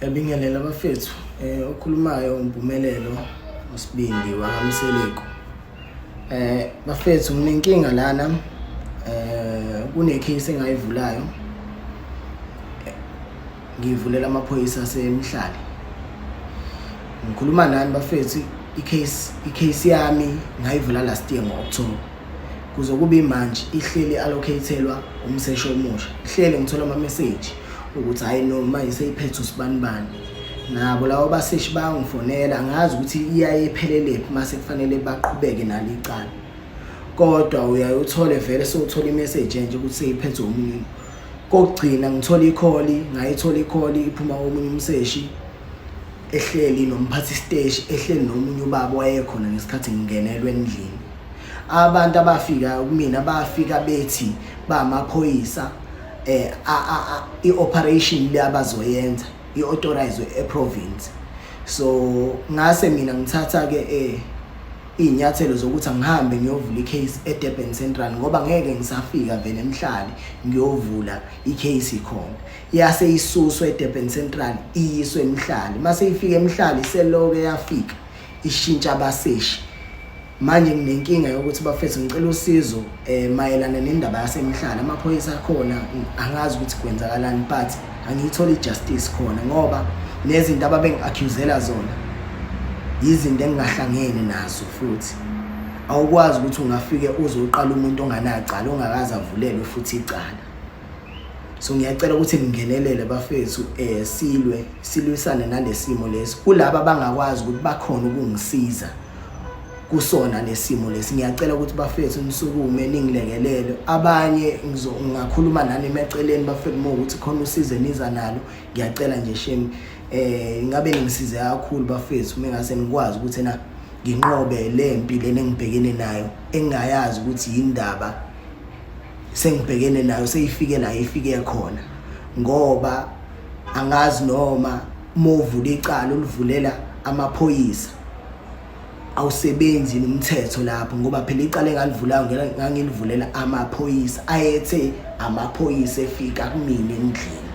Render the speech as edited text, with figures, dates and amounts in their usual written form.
Yabingelela bafethu, okhulumayo uMpumelelo uSibindi wakaMseleku. Bafethu nginenkinga lana, kune case engayivulayo. Ngivulela amaphoyisa aseMhlali. Ngikhuluma nani bafethu, i-case yami ngayivula last year ngo-October. Kuze kube manje ihleli allocatelwa umseshi omusha. Ihleli ngithola ama message ukuthi hayi no, manje seyiphethe usibanibani. Nabo labo baseshi bayangifonela, angazi ukuthi iyaye iphelele phi mase kufanele baqhubeke nalo icala. Kodwa uyaye uthole vele sewuthola imessage nje ukuthi seyiphethe omunye. Kokugcina ngithola i-call, ngayithola i-call iphuma komunye umseshi ehleli nomphathi siteshi, ehleli nomunye ubaba wayekhona ngesikhathi ngingenelwe endlini. Abantu abafika kumina bafika bethi bamaphoyisa, i-operation le abazoyenza i-authorize e-province. So ngase mina ngithatha ke iy'nyathelo zokuthi angihambe ngiyovula i-case eDurban Central, ngoba ngeke ngisafika vele eMhlali ngiyovula i-case khona. Yase isuswe eDurban Central iyiswe eMhlali. Mase ifika eMhlali seloke yafika ishintsha abaseshi. Manje nginenkinga yokuthi bafethu ngicela usizo mayelana nendaba yaseMhlali. Amaphoyisa akhona angazi ukuthi kwenzakalani, but angiyitholi i-justice khona, ngoba nezinto ababengi-accusela zona yizinto engingahlangene nazo. Futhi awukwazi ukuthi ungafike uzoqala umuntu onganacala, ongakaze avulelwe futhi icala. So ngiyacela ukuthi ningenelele bafethu, silwe silwisane nalesimo lesi. Kulaba abangakwazi ukuthi bakhona ukungisiza kusona lesimo lesi, ngiyacela ukuthi bafethu nisukume ningilekelele. Abanye ngingakhuluma nani emeceleni bafethu, uma ukuthi khona usizo niza nalo. Ngiyacela nje shame, ngabe ningisize kakhulu bafethu uma ngase ngikwazi ukuthi na nginqobe le mpi lena engibhekene nayo, engingayazi ukuthi yindaba sengibhekene nayo seyifike la ifike khona, ngoba angazi noma uma uvula icala ulivulela amaphoyisa awusebenzi nomthetho lapho, ngoba phela icala engalivulayo ngangilivulela amaphoyisa ayethe amaphoyisa efika kumina endlini.